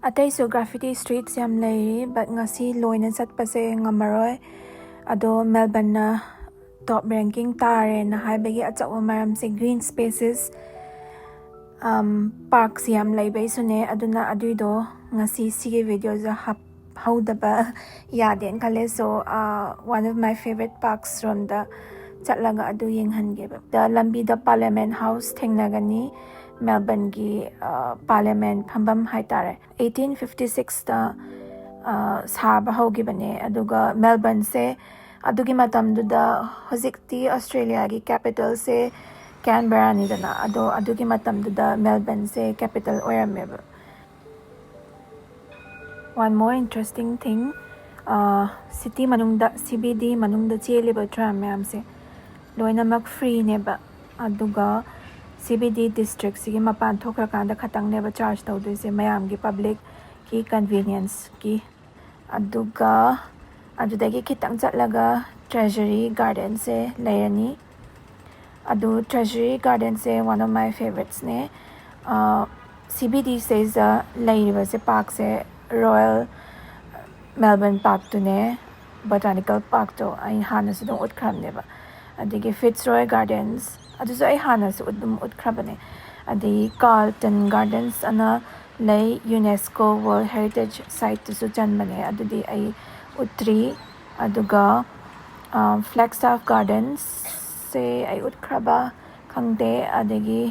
ꯑꯇꯩꯁꯨ graffiti streets ꯌꯥꯝ ꯂꯩꯔꯤ, but ꯉꯁꯤ ꯂꯣꯏꯅ ꯆꯠꯄꯁꯦ ꯉꯝꯃꯔꯣꯏ꯫ ꯑꯗꯣ ꯃꯦꯜꯕꯟꯅ top ranking ꯇꯥꯔꯦꯅ ꯍꯥꯏꯕꯒꯤ ꯑꯆꯧꯕ ꯃꯔꯝꯁꯦ green spaces, parks ꯌꯥꯝ ꯂꯩꯕꯩꯁꯨꯅꯦ꯫ ꯑꯗꯨꯅ ꯑꯗꯨꯏꯗꯣ ꯉꯁꯤ ꯁꯤꯒꯤ videoꯁꯦ ꯍꯥꯞꯍꯧꯗꯕ ꯌꯥꯗꯦꯅ ꯈꯜꯂꯦ꯫ So, one of my favorite parks ꯔꯣꯝꯗ ꯆꯠꯂꯒ ꯑꯗꯨ ꯌꯦꯡꯍꯟꯒꯦꯕ꯫ ꯗ ꯂꯝꯕꯤꯗ Parliament House ꯊꯦꯡꯅꯒꯅꯤ, ꯃꯦꯜꯕꯟꯒꯤ Parliament ꯐꯝꯐꯝ ꯍꯥꯏꯇꯥꯔꯦ꯫ Eighteen fifty sixꯇ ꯁꯥꯕ ꯍꯧꯈꯤꯕꯅꯦ꯫ ꯑꯗꯨꯒ ꯃꯦꯜꯕꯟꯁꯦ ꯑꯗꯨꯒꯤ ꯃꯇꯝꯗꯨꯗ, ꯍꯧꯖꯤꯛꯇꯤ ꯑꯣꯁꯇ꯭ꯔꯦꯂꯤꯌꯥꯒꯤ capitalꯁꯦ ꯀꯦꯟꯕꯦꯔꯥꯅꯤꯗꯅ, ꯑꯗꯣ ꯑꯗꯨꯒꯤ ꯃꯇꯝꯗꯨꯗ ꯃꯦꯜꯕꯟꯁꯦ capital ꯑꯣꯏꯔꯝꯃꯦꯕ꯫ One more interesting thing, city ꯃꯅꯨꯡꯗ, CBD ꯃꯅꯨꯡꯗ ꯆꯦꯜꯂꯤꯕ tram ꯃꯌꯥꯝꯁꯦ ꯂꯣꯏꯅꯃꯛ freeꯅꯦꯕ꯫ ꯑꯗꯨꯒ CBD districtꯁꯤꯒꯤ ꯃꯄꯥꯟ ꯊꯣꯛꯈ꯭ꯔꯀꯥꯟꯗ ꯈꯇꯪꯅꯦꯕ charge ꯇꯧꯗꯣꯏꯁꯦ, ꯃꯌꯥꯝꯒꯤ publicꯀꯤ convenienceꯀꯤ꯫ ꯑꯗꯨꯒ ꯑꯗꯨꯗꯒꯤ ꯈꯤꯇꯪ ꯆꯠꯂꯒ Treasury Gardenꯁꯦ ꯂꯩꯔꯅꯤ꯫ ꯑꯗꯨ Treasury Gardenꯁꯦ one of my favoritesꯅꯦ꯫ CBDꯁꯤꯗ ꯂꯩꯔꯤꯕꯁꯦ parkꯁꯦ Royal Melbourne Parkꯇꯨꯅꯦ, Botanical Parkꯇꯣ ꯑꯩ ꯍꯥꯟꯅꯁꯨ ꯑꯗꯨꯝ ꯎꯠꯈ꯭ꯔꯕꯅꯦꯕ꯫ ꯑꯗꯒꯤ Fitzroy Gardens, ꯑꯗꯨꯁꯨ ꯑꯩ ꯍꯥꯟꯅꯁꯨ ꯑꯗꯨꯝ ꯎꯠꯈ꯭ꯔꯕꯅꯦ꯫ ꯑꯗꯒꯤ Carlton Gardens ꯑꯅ ꯂꯩ, UNESCO World Heritage Siteꯇꯁꯨ ꯆꯟꯕꯅꯦ, ꯑꯗꯨꯗꯤ ꯑꯩ ꯎꯠꯇ꯭ꯔꯤ꯫ ꯑꯗꯨꯒ Flagstaff Gardensꯁꯦ ꯑꯩ ꯎꯠꯈ꯭ꯔꯕ ꯈꯪꯗꯦ꯫ ꯑꯗꯒꯤ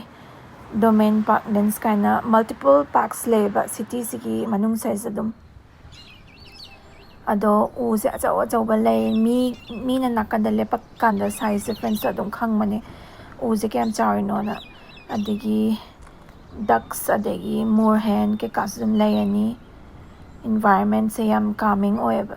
Domain Parklands ꯀꯥꯏꯅ multiple parks ꯂꯩꯌꯦꯕ cityꯁꯤꯒꯤ ꯃꯅꯨꯡꯁꯤꯗ ꯑꯗꯨꯝ꯫ ꯑꯗꯣ ꯎꯁꯦ ꯑꯆꯧ ꯑꯆꯧꯕ ꯂꯩ꯫ ꯃꯤ, ꯃꯤꯅ ꯅꯥꯀꯟꯗ ꯂꯦꯞꯄꯛꯀꯥꯟꯗ size differenceꯇꯣ ꯑꯗꯨꯝ ꯈꯪꯕꯅꯦ, ꯎꯁꯦ ꯀꯌꯥꯝ ꯆꯥꯎꯔꯤꯅꯣꯅ꯫ ꯑꯗꯒꯤ ducks, ꯑꯗꯒꯤ moorhen ꯀꯩꯀꯥꯁꯨ ꯑꯗꯨꯝ ꯂꯩꯔꯅꯤ꯫ Environmentꯁꯦ ꯌꯥꯝ calming ꯑꯣꯏꯌꯦꯕ꯫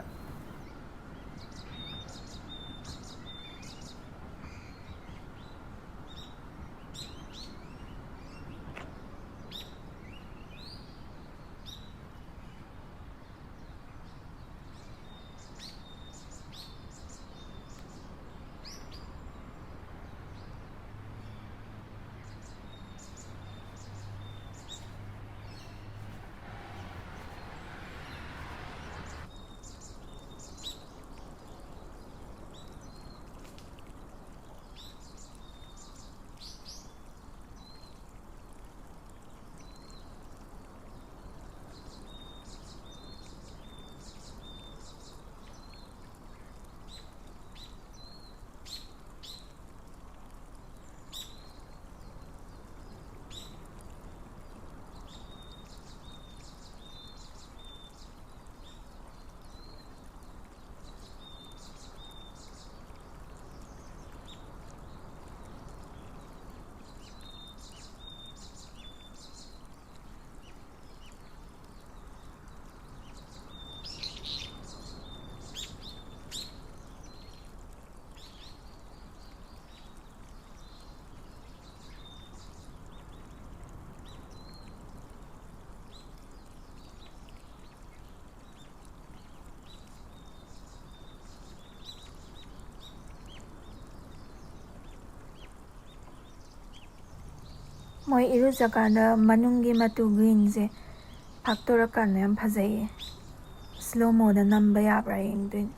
ꯃꯣꯏ ꯏꯔꯨꯖꯀꯥꯟꯗ ꯃꯅꯨꯡꯒꯤ ꯃꯇꯨ ꯒ꯭ꯔꯤꯟꯁꯦ ꯐꯥꯛꯇꯣꯔꯛꯀꯥꯟꯗ ꯌꯥꯝ ꯐꯖꯩꯌꯦ꯫ ꯁ꯭ꯂꯣ ꯃꯣꯗ ꯅꯝꯕ ꯌꯥꯕ꯭ꯔꯥ ꯌꯦꯡꯗꯣꯏꯅꯦ꯫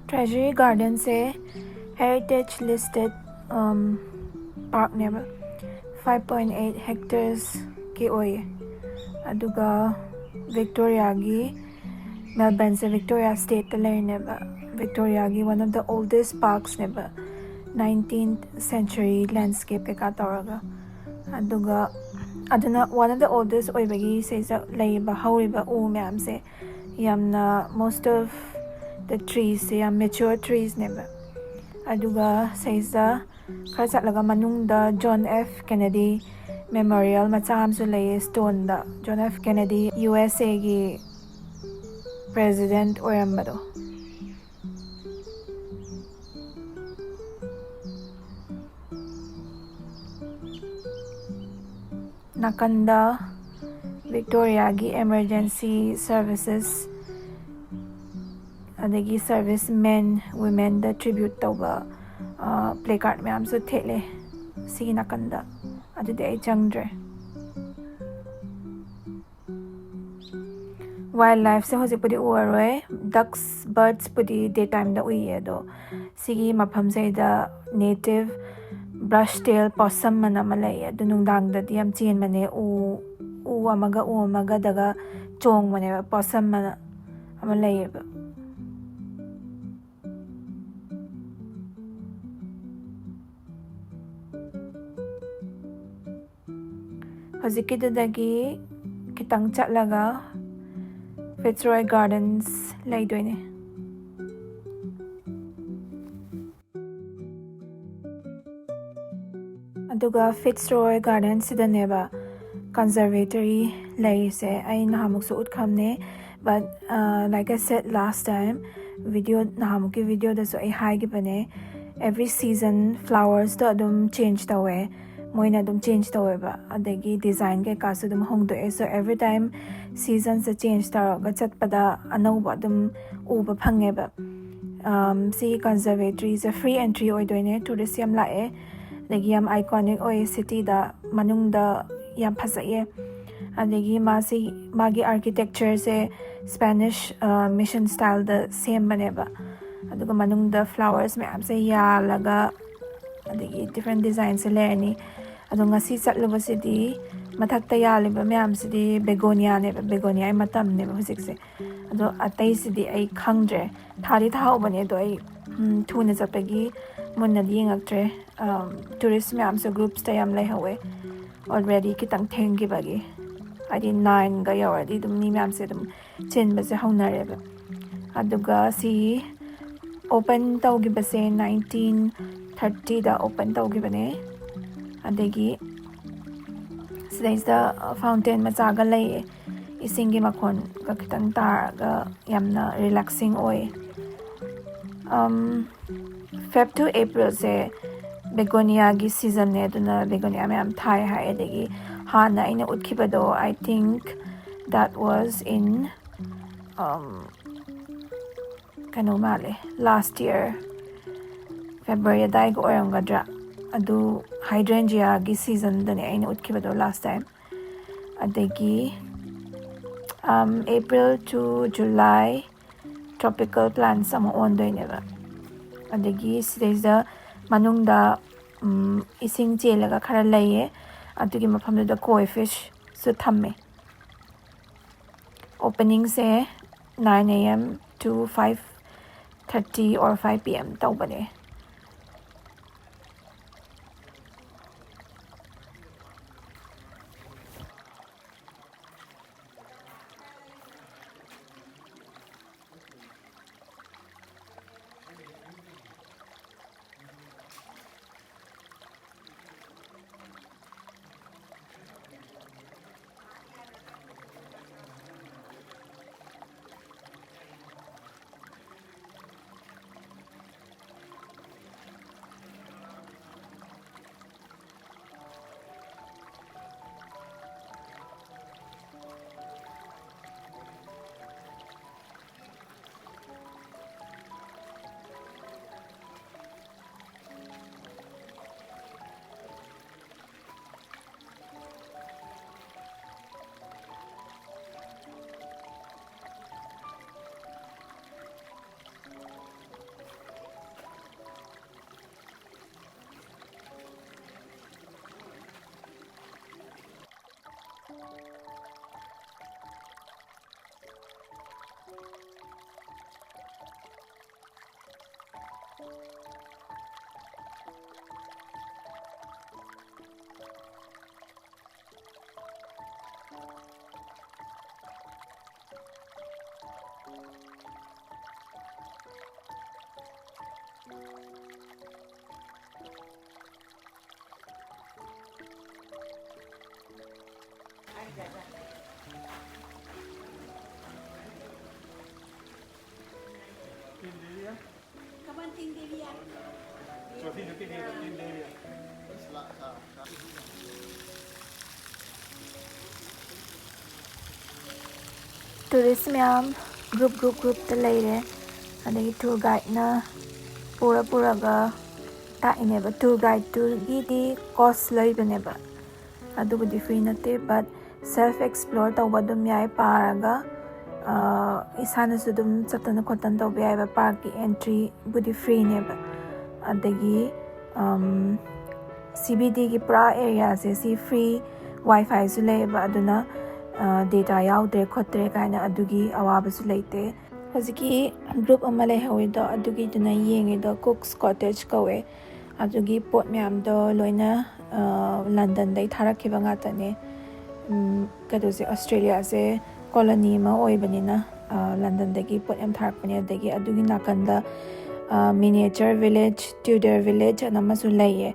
Treasury Garden ꯁꯦ heritage listed, um, park ꯅꯦꯕ, five point eight hectares ꯀꯤ ꯑꯣꯏꯌꯦ꯫ ꯑꯗꯨꯒ Victoria ꯒꯤ, Melbourne ꯁꯦ Victoria state ꯇ ꯂꯩꯔꯤꯅꯦꯕ꯫ Victoria ꯒꯤ one of the oldest parks ꯅꯦꯕ, nineteenth century landscape ꯀꯩꯀꯥ ꯇꯧꯔꯒ꯫ ꯑꯗꯨꯒ ꯑꯗꯨꯅ one of the oldest ꯑꯣꯏꯕꯒꯤ ꯁꯤꯗꯩꯁꯤꯗ ꯂꯩꯔꯤꯕ ꯍꯧꯔꯤꯕ ꯎ ꯃꯌꯥꯝꯁꯦ ꯌꯥꯝꯅ, most of the trees ꯁꯦ ꯌꯥꯝ mature trees ꯅꯦꯕ꯫ ꯑꯗꯨꯒ ꯁꯤꯗꯩꯁꯤꯗ ꯈꯔ ꯆꯠꯂꯒ ꯃꯅꯨꯡꯗ John F Kennedy Memorial ꯃꯆꯥ ꯑꯃꯁꯨ ꯂꯩꯌꯦ, stone the. John F Kennedy, U S A ꯒꯤ president ꯑꯣꯏꯔꯝꯕꯗꯣ꯫ ꯅꯥꯀꯟꯗ Victoria ꯒꯤ emergency services ꯑꯗꯒꯤ service men, women ꯗ tribute ꯇꯧꯕ, ꯑ, placard ꯃꯌꯥꯝꯁꯨ ꯊꯦꯠꯂꯦ ꯁꯤꯒꯤ ꯅꯥꯀꯟꯗ꯫ ꯑꯗꯨꯗꯤ ꯑꯩ ꯆꯪꯗ꯭ꯔꯦ꯫ Wildlife ꯁꯦ ꯍꯧꯖꯤꯛꯄꯨꯗꯤ ꯎꯔꯔꯣꯏ꯫ Ducks, birds ꯄꯨꯗꯤ day time ꯗ ꯎꯏꯌꯦ, ꯑꯗꯣ ꯁꯤꯒꯤ ꯃꯐꯝꯁꯤꯗ native brush tail possum ꯑꯅ ꯑꯃ ꯂꯩꯌꯦ꯫ ꯑꯗꯨ ꯅꯨꯡꯗꯥꯡꯗꯗꯤ ꯌꯥꯝ ꯆꯦꯟꯕꯅꯦ꯫ ꯎ, ꯎ ꯑꯃꯒ ꯎ ꯑꯃꯒꯗꯒ ꯆꯣꯡꯕꯅꯦꯕ, possum ꯑꯅ ꯑꯃ ꯂꯩꯌꯦꯕ꯫ ꯍꯧꯖꯤꯛꯀꯤꯗꯨꯗꯒꯤ ꯈꯤꯇꯪ ꯆꯠꯂꯒ Fitzroy Gardens ꯂꯩꯗꯣꯏꯅꯦ꯫ ꯑꯗꯨꯒ Fitzroy Garden ꯁꯤꯗꯅꯦꯕ conservatory ꯂꯩꯔꯤꯁꯦ꯫ ꯑꯩ ꯅꯍꯥꯟꯃꯨꯛꯁꯨ ꯎꯠꯈ꯭ꯔꯕꯅꯦ, but, uh, like I said last time, video, ꯅꯍꯥꯟꯃꯨꯛꯀꯤ video ꯗꯁꯨ ꯑꯩ ꯍꯥꯏꯈꯤꯕꯅꯦ, every season flowers ꯇꯣ ꯑꯗꯨꯝ change ꯇꯧꯋꯦ꯫ ꯃꯣꯏꯅ ꯑꯗꯨꯝ change ꯇꯧꯋꯦꯕ, ꯑꯗꯒꯤ design ꯀꯩꯀꯥꯁꯨ ꯑꯗꯨꯝ ꯍꯣꯡꯗꯣꯛꯑꯦ꯫ So every time seasonꯁꯦ change ꯇꯧꯔꯒ ꯆꯠꯄꯗ ꯑꯅꯧꯕ ꯑꯗꯨꯝ ꯎꯕ ꯐꯪꯉꯦꯕ꯫ ꯁꯤ conservatoryꯁꯦ free entry ꯑꯣꯏꯗꯣꯏꯅꯦ, tourist ꯌꯥꯝ ꯂꯥꯛꯑꯦ꯫ ꯑꯗꯒꯤ ꯌꯥꯝ iconic ꯑꯣꯏꯌꯦ cityꯗ, ꯃꯅꯨꯡꯗ ꯌꯥꯝ ꯐꯖꯩꯌꯦ꯫ ꯑꯗꯒꯤ ꯃꯥꯁꯤ, ꯃꯥꯒꯤ architectureꯁꯦ Spanish mission styleꯗ ꯁꯦꯝꯕꯅꯦꯕ꯫ ꯑꯗꯨꯒ ꯃꯅꯨꯡꯗ flowers ꯃꯌꯥꯝꯁꯦ ꯌꯥꯜꯂꯒ, ꯑꯗꯒꯤ different designꯁꯦ ꯂꯩꯔꯅꯤ꯫ ꯑꯗꯣ ꯉꯁꯤ ꯆꯠꯂꯨꯕꯁꯤꯗꯤ ꯃꯊꯛꯇ ꯌꯥꯜꯂꯤꯕ ꯃꯌꯥꯝꯁꯤꯗꯤ begoniaꯅꯦꯕ, begoniaꯒꯤ ꯃꯇꯝꯅꯦꯕ ꯍꯧꯖꯤꯛꯁꯦ꯫ ꯑꯗꯣ ꯑꯇꯩꯁꯤꯗꯤ ꯑꯩ ꯈꯪꯗ꯭ꯔꯦ꯫ ꯊꯥꯗꯤ ꯊꯥꯍꯧꯕꯅꯦ, ꯑꯗꯣ ꯑꯩ ꯊꯨꯅ ꯆꯠꯄꯒꯤ ꯃꯨꯟꯅꯗꯤ ꯌꯦꯡꯉꯛꯇ꯭ꯔꯦ꯫ Tourist ꯃꯌꯥꯝꯁꯨ groupsꯇ ꯌꯥꯝ ꯂꯩꯍꯧꯋꯦ, already ꯈꯤꯇꯪ ꯊꯦꯡꯈꯤꯕꯒꯤ꯫ ꯍꯥꯏꯗꯤ nineꯒ ꯌꯧꯔꯗꯤ ꯑꯗꯨꯝ ꯃꯤ ꯃꯌꯥꯝꯁꯦ ꯑꯗꯨꯝ ꯆꯤꯟꯕꯁꯦ ꯍꯧꯅꯔꯦꯕ꯫ ꯑꯗꯨꯒ ꯁꯤ open ꯇꯧꯈꯤꯕꯁꯦ nineteen thirtyꯗ open ꯇꯧꯈꯤꯕꯅꯦ꯫ ꯑꯗꯒꯤ ꯁꯤꯗꯩꯁꯤꯗ fountain ꯃꯆꯥꯒ ꯂꯩꯌꯦ, ꯏꯁꯤꯡꯒꯤ ꯃꯈꯣꯟꯒ ꯈꯤꯇꯪ ꯇꯥꯔꯒ ꯌꯥꯝꯅ relaxing ꯑꯣꯏ꯫ Feb to Aprilꯁꯦ begoniaꯒꯤ seasonꯅꯦ, ꯑꯗꯨꯅ begonia ꯃꯌꯥꯝ ꯊꯥꯏ ꯍꯥꯏ꯫ ꯑꯗꯒꯤ ꯍꯥꯟꯅ ꯑꯩꯅ ꯎꯠꯈꯤꯕꯗꯣ, I think that was in ꯀꯩꯅꯣ ꯃꯥꯜꯂꯦ, last year February ꯑꯗꯥꯏꯒ ꯑꯣꯏꯔꯝꯒꯗ꯭ꯔꯥ꯫ ꯑꯗꯨ hydrangeaꯒꯤ seasonꯗꯅꯦ ꯑꯩꯅ ꯎꯠꯈꯤꯕꯗꯣ last time꯫ ꯑꯗꯒꯤ April to July tropical plants ꯑꯃ ꯑꯣꯟꯗꯣꯏꯅꯦꯕ꯫ ꯑꯗꯒꯤ ꯁꯤꯗꯩꯁꯤꯗ ꯃꯅꯨꯡꯗ ꯏꯁꯤꯡ ꯆꯦꯜꯂꯒ ꯈꯔ ꯂꯩꯌꯦ꯫ ꯑꯗꯨꯒꯤ ꯃꯐꯝꯗꯨꯗ koi fishꯁꯨ ꯊꯝꯃꯦ꯫ Openingꯁꯦ nine A M to five thirty or five P M ꯇꯧꯕꯅꯦ꯫ Tourist ꯃꯌꯥꯝ group group groupꯇ ꯂꯩꯔꯦ꯫ ꯑꯗꯒꯤ tour guideꯅ ꯄꯨꯔ ꯄꯨꯔꯒ ꯇꯥꯛꯏꯅꯦꯕ꯫ Tour guideꯇꯨꯒꯤꯗꯤ cost ꯂꯩꯕꯅꯦꯕ, ꯑꯗꯨꯕꯨꯗꯤ free ꯅꯠꯇꯦ, but self explore ꯇꯧꯕ ꯑꯗꯨꯝ ꯌꯥꯏ ꯄꯥꯔꯒ꯫ ꯑ, ꯏꯁꯥꯅꯁꯨ ꯑꯗꯨꯝ ꯆꯠꯇꯅ ꯈꯣꯠꯇꯅ ꯇꯧꯕ ꯌꯥꯏꯕ꯫ Parkꯀꯤ entryꯕꯨꯗꯤ freeꯅꯦꯕ꯫ ꯑꯗꯒꯤ, ꯑꯝ, CBDꯒꯤ ꯄꯨꯔꯥ areaꯁꯦ ꯁꯤ free wifiꯁꯨ ꯂꯩꯌꯦꯕ, ꯑꯗꯨꯅ, ꯑ, data ꯌꯥꯎꯗ꯭ꯔꯦ ꯈꯣꯠꯇ꯭ꯔꯦ ꯀꯥꯏꯅ ꯑꯗꯨꯒꯤ ꯑꯋꯥꯕꯁꯨ ꯂꯩꯇꯦ꯫ ꯍꯧꯖꯤꯛꯀꯤ group ꯑꯃ ꯂꯩꯍꯧꯋꯤꯗꯣ, ꯑꯗꯨꯒꯤꯗꯨꯅ ꯌꯦꯡꯉꯤꯗꯣ Cook's Cottage ꯀꯧꯋꯦ꯫ ꯑꯗꯨꯒꯤ ꯄꯣꯠ ꯃꯌꯥꯝꯗꯣ ꯂꯣꯏꯅ, ꯑ, ꯂꯟꯗꯟꯗꯩ ꯊꯥꯔꯛꯈꯤꯕ ꯉꯥꯛꯇꯅꯦ꯫ ꯎꯝ, ꯀꯩꯅꯣꯁꯦ, ꯑꯣꯁꯇ꯭ꯔꯦꯂꯤꯌꯥꯁꯦ colony ꯑꯃ ꯑꯣꯏꯕꯅꯤꯅ, ꯑ, ꯂꯟꯗꯟꯗꯒꯤ ꯄꯣꯠ ꯌꯥꯝ ꯊꯥꯔꯛꯄꯅꯦ꯫ ꯑꯗꯒꯤ ꯑꯗꯨꯒꯤ ꯅꯥꯀꯟꯗ, ꯑ, miniature village, Tudor village ꯑꯅ ꯑꯃꯁꯨ ꯂꯩꯌꯦ꯫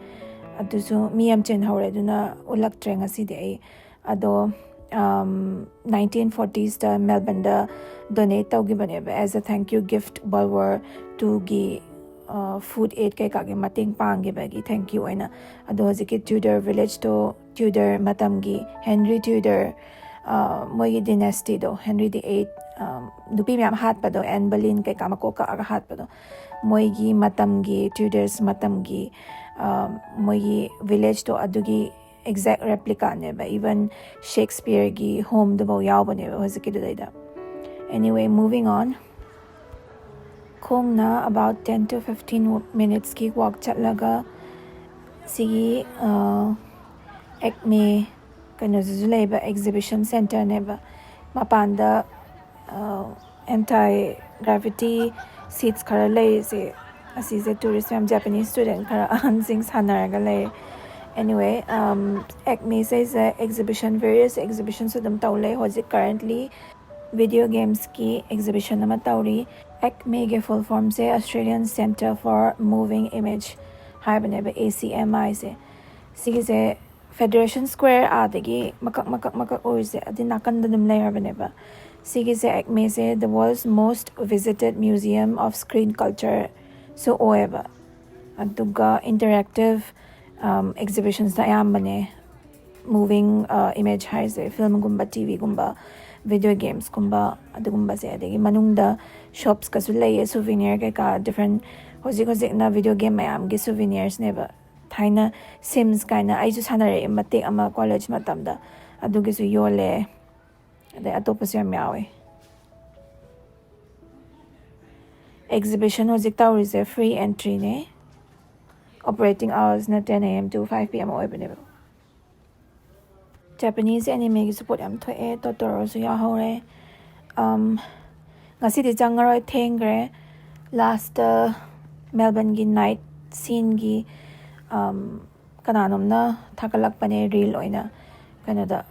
ꯑꯗꯨꯁꯨ ꯃꯤ ꯌꯥꯝ ꯆꯦꯟꯍꯧꯔꯦ, ꯑꯗꯨꯅ ꯎꯠꯂꯛꯇ꯭ꯔꯦ ꯉꯁꯤꯗꯤ ꯑꯩ꯫ ꯑꯗꯣ, ꯑꯝ, nineteen fortiesꯇ Melbourneꯗ donate ꯇꯧꯈꯤꯕꯅꯦꯕ, as a thank you gift, World War twoꯒꯤ, ꯑ, food aid ꯀꯩꯀꯥꯒꯤ ꯃꯇꯦꯡ ꯄꯥꯡꯈꯤꯕꯒꯤ thank you ꯑꯣꯏꯅ꯫ ꯑꯗꯣ ꯍꯧꯖꯤꯛꯀꯤ Tudor villageꯇꯣ Tudor ꯃꯇꯝꯒꯤ Henry Tudor, ꯑ, ꯃꯣꯏꯒꯤ dynastyꯗꯣ, Henry the eighth, ꯑ, ꯅꯨꯄꯤ ꯃꯌꯥꯝ ꯍꯥꯠꯄꯗꯣ, Anne Boleyn ꯀꯩꯀꯥ ꯃꯀꯣꯛ ꯀꯛꯑꯒ ꯍꯥꯠꯄꯗꯣ, ꯃꯣꯏꯒꯤ ꯃꯇꯝꯒꯤ, Tudors ꯃꯇꯝꯒꯤ, ꯑ, ꯃꯣꯏꯒꯤ villageꯇꯣ ꯑꯗꯨꯒꯤ exact replicaꯅꯦꯕ꯫ Even Shakespeareꯒꯤ homeꯗꯨꯐꯥꯎ ꯌꯥꯎꯕꯅꯦꯕ ꯍꯧꯖꯤꯛꯀꯤꯗꯨꯗꯩꯗ꯫ Anyway, moving on. ꯈꯣꯡꯅ about ten to fifteen minutesꯀꯤ walk ꯆꯠꯂꯒ ꯁꯤꯒꯤ, ꯑ, Acme ꯀꯩꯅꯣꯁꯤꯁꯨ ꯂꯩꯕ exhibition centreꯅꯦꯕ꯫ ꯃꯄꯥꯟꯗ, ꯑ, anti gravity seats ꯈꯔ ꯂꯩꯔꯤꯁꯦ ꯑꯁꯤꯁꯦ tourist ꯃꯌꯥꯝ, Japanese student ꯈꯔ ꯑꯍꯟꯁꯤꯡ ꯁꯥꯟꯅꯔꯒ ꯂꯩ꯫ Anyway, um, ꯑꯦꯛꯃꯦꯁꯦ ꯑꯩꯁꯦ exhibition, various exhibitionꯁꯨ ꯑꯗꯨꯝ ꯇꯧ ꯂꯩ꯫ ꯍꯧꯖꯤꯛ currently video gamesꯀꯤ exhibition ꯑꯃ ꯇꯧꯔꯤ꯫ ꯑꯦꯛꯃꯦꯒꯤ full formꯁꯦ Australian Centre for Moving Image ꯍꯥꯏꯕꯅꯦꯕ, A C M Iꯁꯦ꯫ ꯁꯤꯒꯤꯁꯦ Federation Square ꯑꯥꯗꯒꯤ ꯃꯀꯛ ꯃꯀꯛ ꯃꯀꯛ ꯎꯔꯤꯁꯦ ꯑꯗꯨ ꯅꯥꯀꯟꯗ ꯑꯗꯨꯝ ꯂꯩꯔꯕꯅꯦꯕ꯫ ꯁꯤꯒꯤꯁꯦ ꯑꯦꯛꯃꯦꯁꯦ the world's most visited museum of screen cultureꯁꯨ ꯑꯣꯏꯌꯦꯕ꯫ ꯑꯗꯨꯒ interactive, um, exhibitionsꯅ ꯑꯌꯥꯝꯕꯅꯦ꯫ Moving, uh, image ꯍꯥꯏꯁꯦ filmꯒꯨꯝꯕ, TVꯒꯨꯝꯕ, video gamesꯀꯨꯝꯕ, ꯑꯗꯨꯒꯨꯝꯕꯁꯦ꯫ ꯑꯗꯒꯤ ꯃꯅꯨꯡꯗ shopsꯀꯁꯨ ꯂꯩꯌꯦ, souvenir ꯀꯩꯀꯥ different꯫ ꯍꯧꯖꯤꯛ ꯍꯧꯖꯤꯛꯅ video game ꯃꯌꯥꯝꯒꯤ souvenirsꯅꯦꯕ꯫ ꯊꯥꯏꯅ Sims ꯀꯥꯏꯅ ꯑꯩꯁꯨ ꯁꯥꯟꯅꯔꯛꯑꯦ ꯃꯇꯦꯛ ꯑꯃ college ꯃꯇꯝꯗ, ꯑꯗꯨꯒꯤꯁꯨ ꯌꯣꯜꯂꯦ꯫ ꯑꯗꯩ ꯑꯇꯣꯞꯄꯁꯨ ꯌꯥꯝ ꯌꯥꯎꯋꯦ꯫ Exhibition ꯍꯧꯖꯤꯛ ꯇꯧꯔꯤꯁꯦ free entryꯅꯦ꯫ Operating hoursꯅ ten A M to five P M ꯑꯣꯏꯕꯅꯦꯕ꯫ Japanese animeꯒꯤꯁꯨ ꯄꯣꯠ ꯌꯥꯝ ꯊꯣꯛꯑꯦ, ꯇꯣꯇꯣꯔꯣꯁꯨ ꯌꯥꯎꯍꯧꯔꯦ꯫ Um, ꯉꯁꯤꯗꯤ ꯆꯪꯉꯔꯣꯏ, ꯊꯦꯡꯈ꯭ꯔꯦ꯫ Lastꯇ Melbourneꯒꯤ night sceneꯒꯤ, um, ꯀꯅꯥꯅꯣꯝꯅ ꯊꯥꯒꯠꯂꯛꯄꯅꯦ reel ꯑꯣꯏꯅ, ꯀꯩꯅꯣꯗ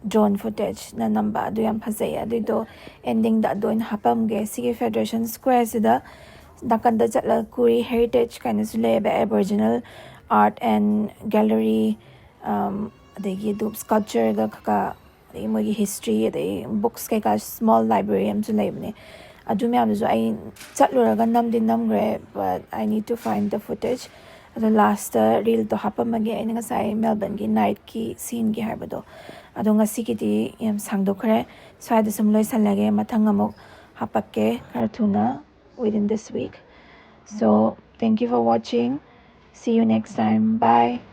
drone footageꯅ ꯅꯝꯕ, ꯑꯗꯨ ꯌꯥꯝ ꯐꯖꯩ꯫ ꯑꯗꯨꯏꯗꯣ endingꯗ ꯑꯗꯨ ꯑꯣꯏꯅ ꯍꯥꯞꯄꯝꯒꯦ꯫ ꯁꯤꯒꯤ Federation Squareꯁꯤꯗ ꯅꯥꯀꯟꯗ ꯆꯠꯂꯒ Koori Heritage ꯀꯥꯏꯅꯁꯨ ꯂꯩꯌꯦꯕ, Aboriginal art and gallery, um, ꯑꯗꯒꯤ ꯑꯗꯨ sculptureꯒ ꯀꯩꯀꯥ, ꯑꯗꯒꯤ ꯃꯣꯏꯒꯤ history, ꯑꯗꯒꯤ books ꯀꯩꯀꯥ, small library ꯑꯃꯁꯨ ꯂꯩꯕꯅꯦ꯫ ꯑꯗꯨ ꯃꯌꯥꯝꯗꯨꯁꯨ ꯑꯩ ꯆꯠꯂꯨꯔꯒ ꯅꯝꯗꯤ ꯅꯝꯈ꯭ꯔꯦ, but I need to find the footage꯫ ꯑꯗꯣ lastꯇ reelꯗꯣ ꯍꯥꯞꯄꯝꯃꯒꯦ, ꯑꯩꯅ ꯉꯁꯥꯏ Melbourneꯒꯤ nightꯀꯤ sceneꯒꯤ ꯍꯥꯏꯕꯗꯣ꯫ ꯑꯗꯣ ꯉꯁꯤꯒꯤꯗꯤ ꯌꯥꯝ ꯁꯥꯡꯗꯣꯛꯈ꯭ꯔꯦ, ꯁ꯭ꯋꯥꯏꯗ ꯁꯨꯝ ꯂꯣꯏꯁꯜꯂꯒꯦ꯫ ꯃꯊꯪ ꯑꯃꯨꯛ ꯍꯥꯞꯄꯛꯀꯦ ꯈꯔ ꯊꯨꯅ, within this week. So, thank you for watching. See you next time. Bye.